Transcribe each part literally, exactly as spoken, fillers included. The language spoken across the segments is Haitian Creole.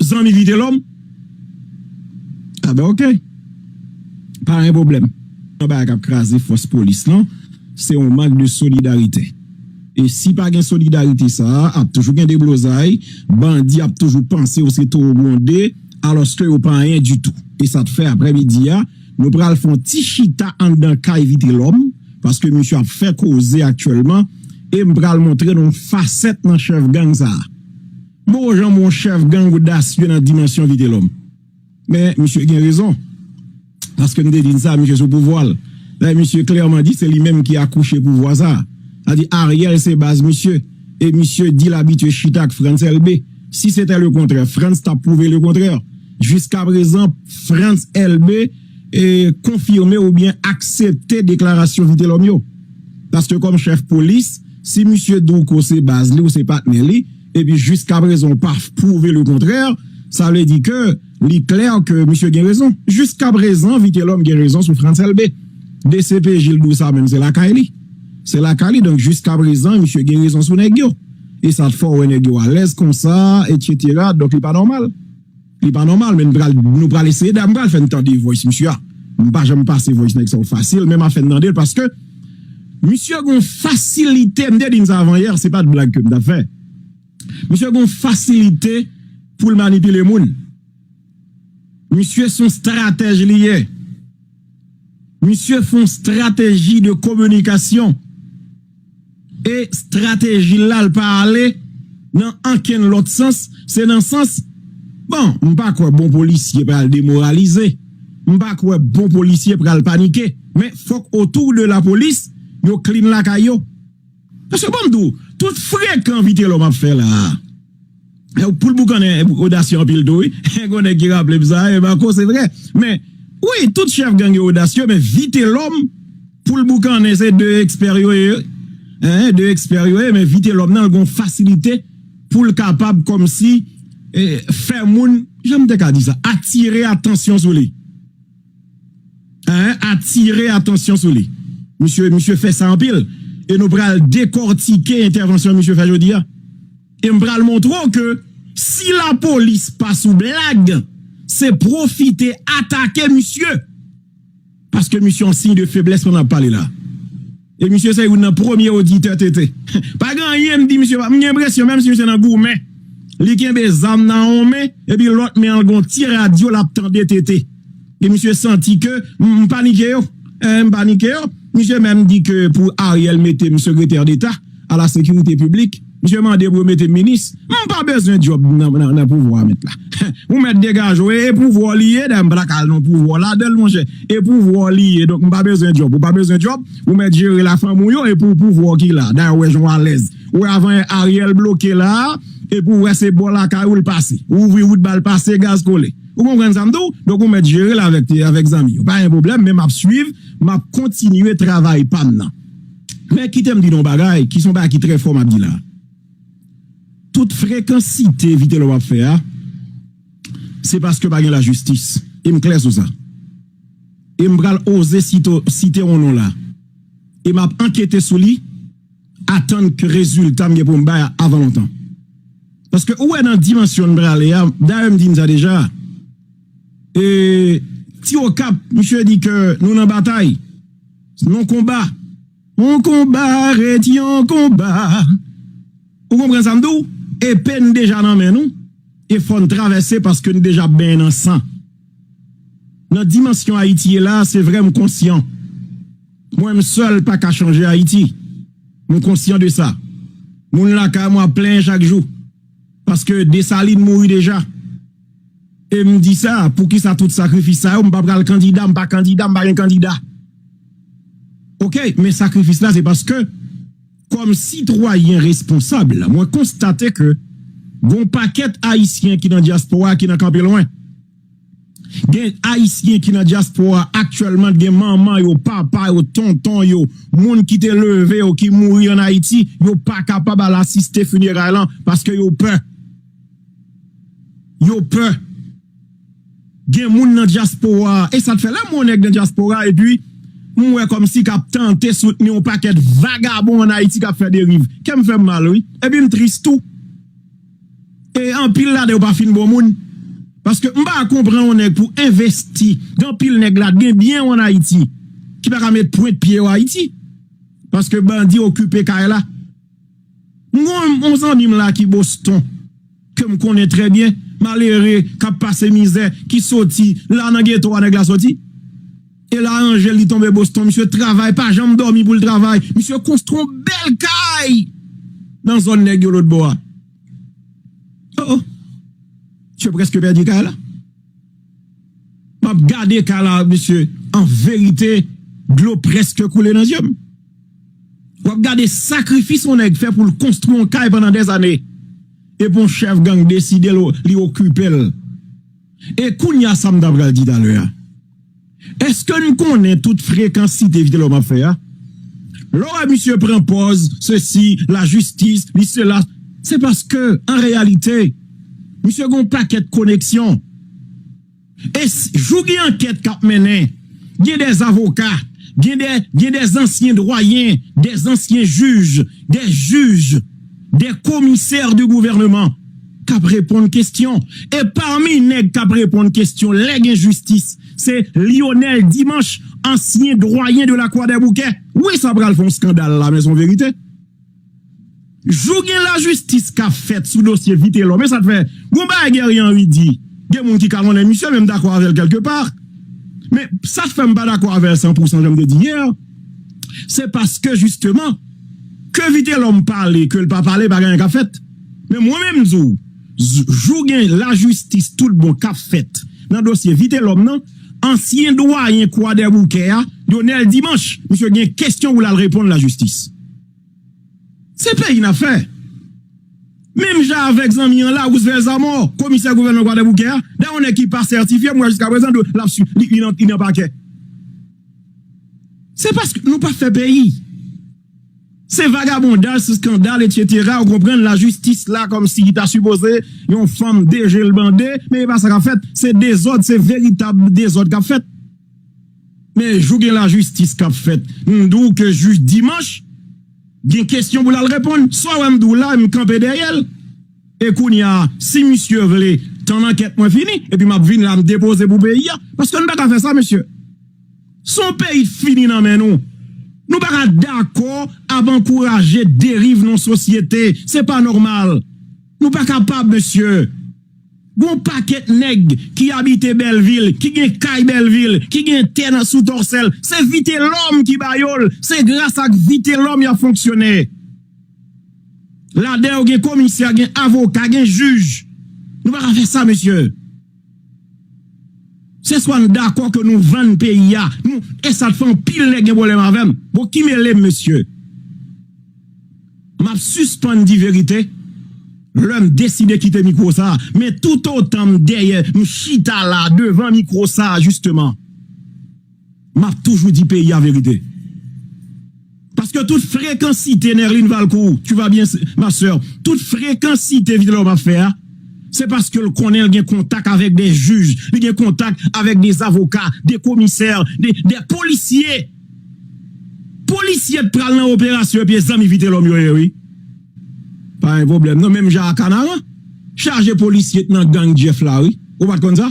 zanmi Vitelòm. A ben, oke. Pa gen pwoblèm. Yon bagay k ap kraze fòs polis lan, se yon mank de solidarite. E si pa gen solidarite sa a, ap toujou gen deblozay, bandi ap toujou panse yo se towo gwonde, alòske yo pa anyen ditou. E sa t fè aprèmidi a, nou pral fè yon ti chita anndan kay Vitelòm, paske misye ap fè koze aktyèlman, e m pral montre nou yon fasèt nan chèf gang sa a. M poko janm wè yon chèf gang odasye nan dimansyon Vitelòm. Men, misye gen rezon. Paske m te di n sa, misye sou pouvwa l. Dayè, misye klèman di se li menm ki akouche pouvwa sa a. Sa di Ariel se baz misye. E misye di l abitye chita ak Frantz Elbé. Si se te lekontrè, Frantz t ap pwouve lekontrè. Jiskaprezan, Frantz Elbé e konfime oubyen aksepte deklarasyon Vitelòm yo. Paske kòm chèf polis, si misye di w ke w se baz li, w se patnè li, epi jiskaprezan w pa pwouve lekontrè, sa vle di ke li klè ke misye gen rezon. Jiskaprezan, Vitelòm gen rezon sou Frantz Elbé. D C P J l di w sa menm, se lakay li. Se lakay li, donk jiskaprezan, misye gen rezon sou nèg yo. E sa t fè w wè nèg yo alèz konsa, etsetera. Donk li pa nòmal. Li pa nòmal, men nou pral, nou pral eseye. Dayè, m pral fè n tande voice misye a. M pa janm pase voice nèg sa yo fasil, men m ap fè n tande l paske misye gon fasilite, m te di n sa avan yè, se pa t blag ke m t ap fè. Misye gon fasilite pou l manipile moun. Misye se yon stratèj li ye. Misye fè yon strateji de kominikasyon. E strateji l la, l pa ale nan ankenn lòt sans, se nan sans, bon, m pa kwè bon polisye pral demoralize. M pa kwè bon polisye pral panike. Men fòk otou de lapolis, yo clean lakay yo. Paske bon, m di w, tout frekan Vitelòm ap fè la a, e pou l boukannen odasye anpil tou, wi. Gon nèg ki raple m sa, e Marco, se vre. Men, wi, tout chèf gang yo odasye, men Vitelòm, pou l boukannen, se de ekspè yo ye. Hein, de ekspè yo ye, men Vitelòm nan, l gon fasilite pou l kapab kòmsi, eh, fè moun, jan m te ka di sa, atire atansyon sou li. Hein, atire atansyon sou li. Misye, misye fè sa anpil. E nou pral dekòtike entèvansyon misye fè jodi a. E m pral montre w ke si lapolis pa sou blag, se pwofite atake misye. Paske misye yon siy de feblès pandan n ap pale la. E misye se youn nan premye oditè T T. Pa gen anyen m di misye pa. M gen enpresyon menm si misye nan goumen, li kenbe zam nan yon men, epi lòt men an l gon ti radyo l ap tande T T. E misye santi ke m, m panike yo. Eh, m panike yo. Misye menm di ke pou Ariel mete m sekretè deta a la sekirite piblik. Misye mande pou yo mete m minis. M pa bezwen djòb nan, nan, nan pouvwa a mèt la. Ou mèt degaje w, e pouvwa w li ye, dayè m pa ta ka al nan pouvwa w ladan l, monchè. E pouvwa w li ye, donk m pa bezwen djòb. Ou pa bezwen djòb, ou mèt jere lafanmi w yo, e pou pouvwa w ki la. Dayè w wè jan w alèz. Ou wè avan yè Ariel bloke la a, epi w wè se bò lakay ou l pase. Ou ouvri wout ba l pase, gaz kole. Ou konprann sa m di w? Donk ou mèt jere l avèk, avèk zanmi yo. Pa gen pwoblèm, men m ap swiv, m ap kontinye travay pa m nan. Men kite m di nou yon bagay, ki se yon bagay ki trè fò m ap di la. Tout frekansite Vitelòm ap fè a, se paske pa gen lajistis. E m klè sou sa. E m pral oze site, site yon non la. E m ap ankete sou li, atann ke rezilta m gen pou m bay avan lontan. Paske ou wè nan dimansyon n prale a, dayè m di n sa deja. E, Ti Okap, misye di ke nou nan batay. Non konba. Yon konba ret yon konba. Ou konprann sa m di w? Epe n deja nan men nou. E fò n travèse paske n deja benyen nan san. Nan dimansyon Ayiti ye la, se vre m konsyan. Mwen m sèl pa ka chanje Ayiti. M konsyan de sa. Moun lakay mwen ap plenyen chak jou. Paske Desalin mouri deja. E m di sa, poukisa tout sakrifis sa yo, m pa pral kandida, m pa kandida, m pa gen kandida. Oke, men sakrifis la se paske, kòm sitwayen responsab, mwen konstate ke gon pakèt Ayisyen ki nan dyaspora ki nan kanpe lwen. Gen Ayisyen ki nan dyaspora aktyèlman, gen manman yo, papa yo, tonton yo, moun ki te leve yo, ki mouri ann Ayiti, yo pa kapab al asiste fineray lan paske yo pè. Yo pè. Gen moun nan dyaspora, e sa t fè lè m wè yon nèg nan dyaspora, epi m wè kòmsi k ap tante soutni yon pakèt vagabon ann Ayiti k ap fè deriv. Kè m fè m mal, wi. Epi m tris tou. E anpil ladan yo pa fin bon moun. Paske m pa konprann yon nèg pou envesti, gen anpil nèg la, gen byen yo ann Ayiti, ki pa ka met pwent pye yo Ayiti. Paske bandi okipe kay la. M gon yon zanmi m la ki Boston, ke m konnen trè byen, malere k ap pase mizè, ki soti la nan geto a, nèg la soti. E l aranje l, li tonbe Boston, misye travay, pa janm dòmi pou l travay. Misye konstwi yon bèl kay nan zòn nèg yo lòt bò a. Oh, oh. Misye prèske pèdi kay la. M ap gade kay la, mesye, an verite, dlo prèske koule nan zye m. W ap gade sakrifis yon nèg fè pou l konstwi yon kay pandan dèzane. Epi yon chèf gang deside l, li okipe l. E kounye a sa m ta pral di talè a. Èske n konnen tout frekansite Vitelòm ap fè a? Lè w wè misye pran pòz, sesi, lajistis, li sela, se paske, an reyalite, misye gen yon pakèt koneksyon. E s- jou gen ankèt k ap mennen, gen dè avoka, gen dè, gen dè ansyen dwayen, dè ansyen jij, dè jij, dè komisè de gouvènman k ap reponn kesyon. E pami nèg k ap reponn kesyon lè gen jistis, se Lionel Dimanche, ansyen dwayen de la Croix des Bouquets. Wi, sa pral fè yon eskandal la, men se yon verite. Jou gen lajistis k ap fèt sou dosye Vitelòm, e sa t fè, gon bagay Guerrier Henry di, gen moun ki kalonnen misye, men m dakò avè l kèlkepa. Men sa t fè m pa dakò avè l san pou san, jan m te di yè, se paske, jisteman, ke Vitelòm pale, ke l pa pale, pa gen anyen k ap fèt. Men mwen menm, m di w, jou gen lajistis tout bon k ap fèt nan dosye Vitelòm nan, ansyen dwayen Croix des Bouquets a, Lionel Dimanche, misye gen kesyon pou l al reponn lajistis. Se peyi n ap fè. Menm jan avèk zanmi an la, Roosevelt Zamor, komisè gouvènman Croix des Bouquets a, dayè yon nèg ki pa sètifye, m wè jiska prezan, l ap swiv, li, li nan, li nan pakè. Se paske nou pa fè peyi. Se vagabondaj, se eskandal, etsetera. Ou konprann, lajistis la, kòmsi ki ta sipoze yon fanm dejilbande, men e pa sa k ap fèt. Se dezòd, se veritab dezòd k ap fèt. Men jou gen lajistis k ap fèt. M di w ke jij Dimanche gen kesyon pou l al reponn. Sa w wè m di w la, m kanpe dèyè l. E kounye a, si misye vle tann ankèt mwen fini, epi m ap vin la, m depoze pou peyi a. Paske n pa ka fè sa, mesye. Se yon peyi k fini nan men nou. Nou pa ka dakò ap ankouraje deriv nan sosyete. Se pa nòmal. Nou pa kapab, mesye. Gon pakèt nèg ki abite Bèlvil, ki gen kay Bèlvil, ki gen tè nan sou Tòsèl. Se Vitelòm ki ba yo l. Se gras ak Vitelòm y ap fonksyone. Ladan yo gen komisè, gen avoka, gen jij. Nou pa ka fè sa, mesye. Se swa n dakò ke nou vann peyi a, nou, e sa t fè anpil nèg gen pwoblèm avè m. Bon, ki mele m, mesye? M ap sispann di verite lè m deside kite mikwo sa a. Men toutotan m dèyè, m chita la devan mikwo sa a, jisteman, m ap toujou di peyi a verite. Paske tout frekansite Nerline Valcourt, tu vas bien, ma sœur, tout frekansite Vitelòm ap fè a, se paske l konnen l gen kontak avèk de jij, li gen kontak avèk de avoka, de komisè, de, de polisye. Polisye t pral nan operasyon epi e zanmi Vitelòm yo ye, wi. Pa gen pwoblèm, non, menm jan ak Kanaran. Chaje polisye t nan gang Jeff la, wi. Ou pa t konn sa?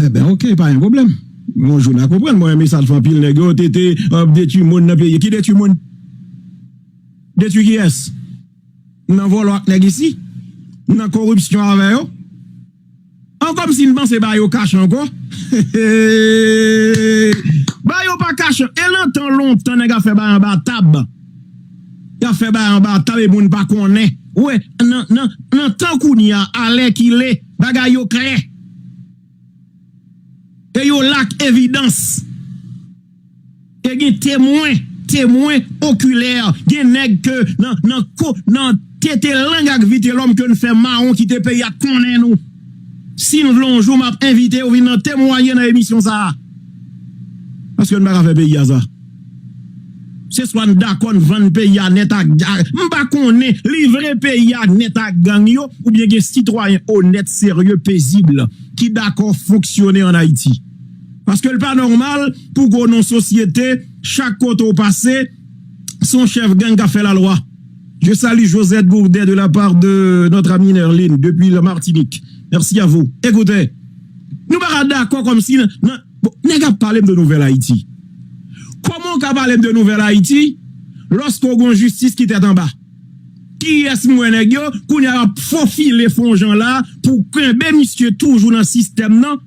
Eben, oke, pa gen pwoblèm. Yon jou n a konprann. Mwen, men sa t fè anpil nèg yo te, te, ap detwi moun nan peyi. Ki detwi moun? Detwi kiyès? Nan vòlò ak nèg isi? Nan koripsyon avè yo? An kòmsi n panse ba yo kach ankò. Ba yo pa kach an. E nan tan lontan, nèg ap fè bay anba tab. Y ap fè bay anba tab e moun pa konnen. Ou wè, nan, nan, nan tan kounye a, alèkile, bagay yo klè. E yo la ak evidans. E gen temwen, temwen okilè. Gen nèg ke nan, nan ko, nan tete lang ak Vitelòm ke n fè mawon kite peyi a konnen nou. Si n vle yon jou, m ap envite yo vin nan temwaye nan emisyon sa a. Paske n pa ka fè peyi a sa. Se swa n dakò n vann peyi a nèt ak, ak, m pa konnen, livre peyi a nèt ak gang yo, oubyen gen sitwayen onèt, serye, pezib, ki dakò fonksyone ann Ayiti. Paske l pa nòmal pou gon nan sosyete, chak kote w pase, se yon chèf gang k ap fè lalwa. Je salue Josette Gourdet de la part de notre amie Nerline depuis la Martinique. Merci à vous. Écoutez, nou pa ka dakò kòmsi nan, nan, bon, nèg ap pale m de Nouvèl Ayiti. Kòman w ka pale m de Nouvèl Ayiti lòske w gen yon jistis ki tèt anba? Kiyès m wè nèg yo kounye a ap fofile fè yon jan la pou kenbe misye toujou nan sistèm nan?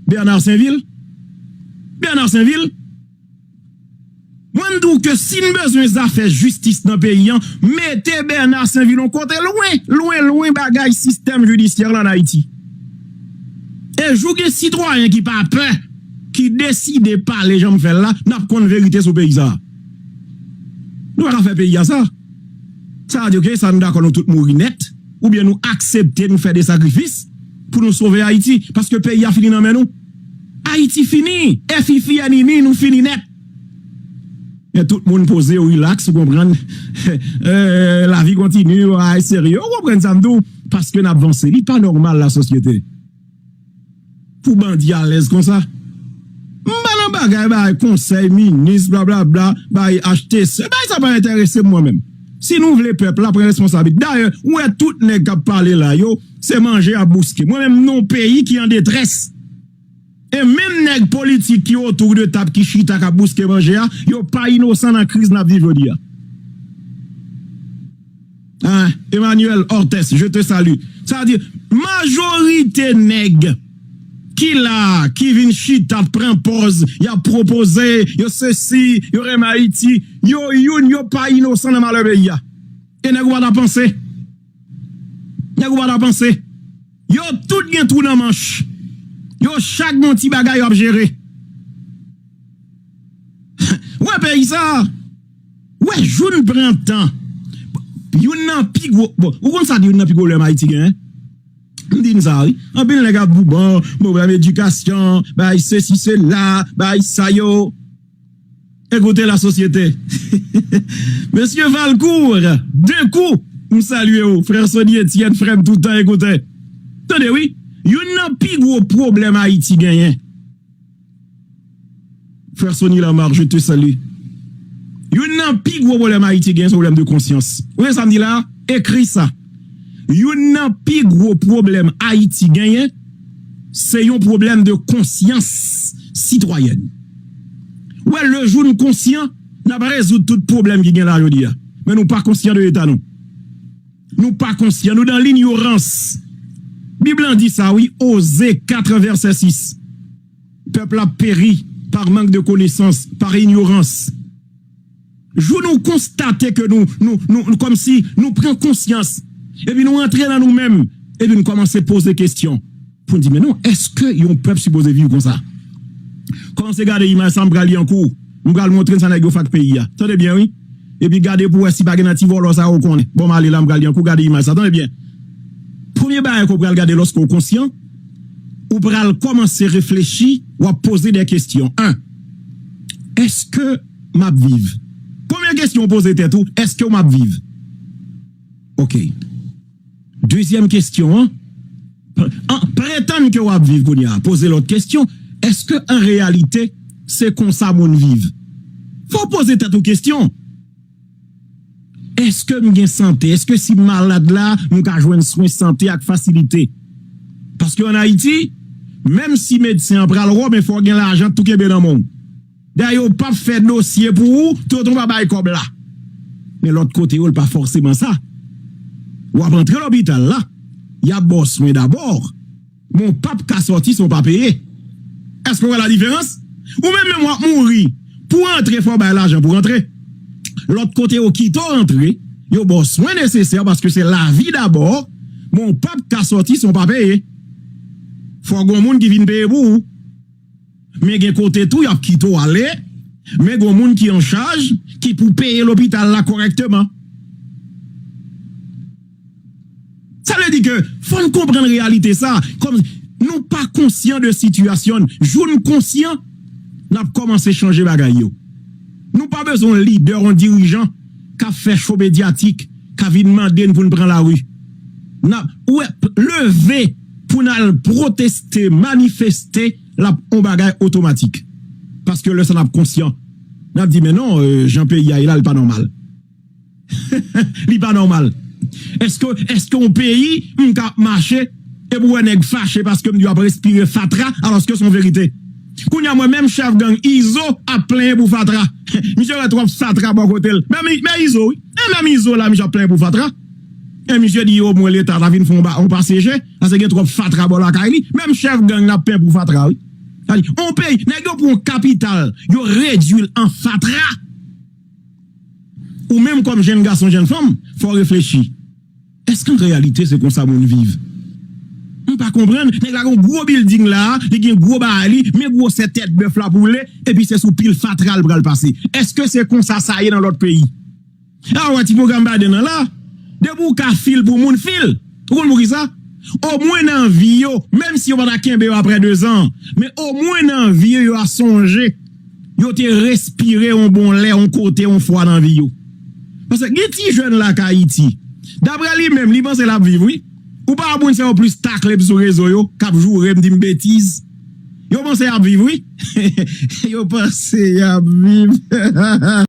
Bernard Sainvil? Bernard Sainvil? Mwen m di w ke si n bezwen zafè jistis nan peyi an, mete Bernard Sainvil yon kote lwen, lwen, lwen bagay sistèm jidisyè la ann Ayiti. E jou gen sitwayen ki pa pè, ki deside pale jan m fè l la, n ap konn verite sou peyi sa a. Nou pa ka fè peyi a sa. Sa vle di, oke, sa nou dakò nou tout mouri nèt, oubyen nou aksepte nou fè de sakrifis pou nou sove Ayiti, paske peyi a fini nan men nou. Ayiti fini, F I F I N I N I, nou fini nèt. Men tout moun poze yo, rilaks, ou konprann. Eh, lavi kontini, ay serye, ou konprann sa m di w, paske n ap vanse. Li pa nòmal, lasosyete, pou bandi alèz konsa. M pa nan bagay bay konsèy minis, blablabla, bay H T C. Bay sa pa enterese m mwen menm. Si nou vle pèp la pran responsablite. Dayè, ou wè tout nèg k ap pale la yo, se manje y ap bouske. Mwen menm, nan yon peyi ki an detrès. E menm nèg politik ki otou de tab ki chita k ap bouske manje a, yo pa inosan nan kriz n ap viv jodi a. Ah, Emmanuel Ortes, je te salue. Sa vle di, majorite nèg ki la, ki vin chita, pran pòz, y ap pwopoze, yo sesi, yo renmen Ayiti, yo youn, yo pa inosan nan malè peyi a. E nèg ou pa ta panse. Nèg ou pa ta panse. Yo tout gen twou nan manch. Yo chak gen yon ti bagay yo ap jere. Wè peyi sa. Wè jou n pran tan. Youn nan pi gwo, bon, ou konn sa youn nan pi gwo pwoblèm Ayiti genyen? M di n sa, wi. Anpil nèg ap di, bon, pwoblèm edikasyon, bay sesi, sela, bay sa yo. Ekoute lasosyete. Mesye Valcourt, de kou, m salye w. Frè Sony Etienne, frè m toutan, ekoute. Tande, wi. Youn nan pi gwo pwoblèm Ayiti genyen. Frè Sony Lamarre, je te salue. Youn nan pi gwo pwoblèm Ayiti genyen, se pwoblèm de konsyans. Ou wè sa m di la? Ekri sa. Youn nan pi gwo pwoblèm Ayiti genyen, se yon pwoblèm de konsyans sitwayèn. Ou wè, lejou n konsyan, n ap rezoud tout pwoblèm ki gen la jodi a. Men nou pa konsyan de eta nou. Nou pa konsyan, nou dan linyorans. Bib lan di sa, wi, Oze kat vèsè sis. Pèp la peri pa mank de konesans, pa inyorans. Jou nou konstate ke nou, nou, nou, nou kòmsi nou pran konsyans, epi nou antre nan nou menm, epi nou kòmanse poze kesyon. Pou n di, men non, èske yon pèp sipoze viv konsa? Kòmanse gade imaj sa m pral li an kou. M pral montre n sa nèg yo fè ak peyi a. Tande byen, wi. Epi gade pou wè si pa gen nan ti vòlò sa yo konnen. Bon, m ale la, m pral li an kou, gade imaj sa. Tande byen. Premye bagay ke w pral gade lòske w konsyan, ou pral kòmanse reflechi, w ap poze de kesyon. En, èske m ap viv? Premye kesyon w poze tèt ou, èske m ap viv? Oke. Dezyèm kesyon an, an, pretann ke w ap viv kounye a, poze lòt kesyon, èske an reyalite se konsa moun viv? Fò w poze tèt ou kesyon. Èske m gen sante? Èske si m malad la, m ka jwenn swen sante ak fasilite? Paske ann Ayiti, menm si medsen an pral wè w, men fò w gen lajan tou kenbe nan men w. Dayè, yo p ap fè dosye pou ou, tonton pa bay kòb la. Men lòt kote yo, l pa fòseman sa. W ap antre lopital la, y ap ba w swen dabò, men w p ap ka sòti san w pa peye. Èske w wè ladiferans? Ou menm menm w ap mouri. Pou w antre, fò w bay lajan pou w antre. Lòt kote yo kite w antre, yo ba w swen nesesè paske se lavi dabò, men w p ap ka sòti san w pa peye. Fò gen yon moun ki vin peye pou ou. Men gen kote tou, y ap kite w ale, men gen yon moun ki an chaj, ki pou peye lopital la kòrèkteman. Sa vle di ke fò n konprann reyalite sa, kòm nou pa konsyan de sitiyasyon n. Jou n konsyan, n ap kòmanse chanje bagay yo. Nou pa bezwen yon lidè, yon dirijan k ap fè cho medyatik, k ap vin mande n pou n pran lari. N ap, ou wè, leve pou n al pwoteste, manifeste, l ap yon bagay otomatik. Paske lè sa n ap konsyan, n ap di, men non, euh, jan peyi a ye la, li pa nòmal. Li pa nòmal. Èske, èske yon peyi, m ka ap mache, Epi w wè nèg fache paske m di w ap respire fatra, alòske se yon verite. Kounye a, mwen menm chèf gang Izo ap plenyen pou fatra. Misye wè twòp fatra bò kote l. Men, men Izo, wi. E menm Izo la, misye ap plenyen pou fatra. E misye di omwen Leta ta vin fè yon ba- yon pase je, paske gen twòp fatra bò lakay li. Menm chèf gang nan ap plenyen pou fatra, wi. Sa di, yon peyi, nèg yo pran yon kapital, yo redui l an fatra. Ou menm kòm jèn gason, jèn fanm, fò w reflechi. Èske an reyalite se konsa moun viv? M pa konprann. Nèg la gen yon gwo bilding la, li gen gwo bagay li, men gwosè tèt bèf la pou l ye, epi se sou pil fatra l pral pase. Èske se konsa sa ye nan lòt peyi? A wè ti pwogram Biden nan la. Depi w ka fil pou moun, fil. Ou konn poukisa? Omwen nan vi yo, menm si yo pa ta kenbe yo apre dezan, men omwen nan vi yo, yo a sonje yo te respire yon bon lè, yon kote, yon fwa nan vi yo. Paske gen ti jèn la k Ayiti. Dapre li menm, li panse l ap viv, wi. Ou pa wè moun sa yo plis takle m sou rezo yo, k ap joure m, di m betiz. Yo panse y ap viv, wi. Yo panse y ap viv.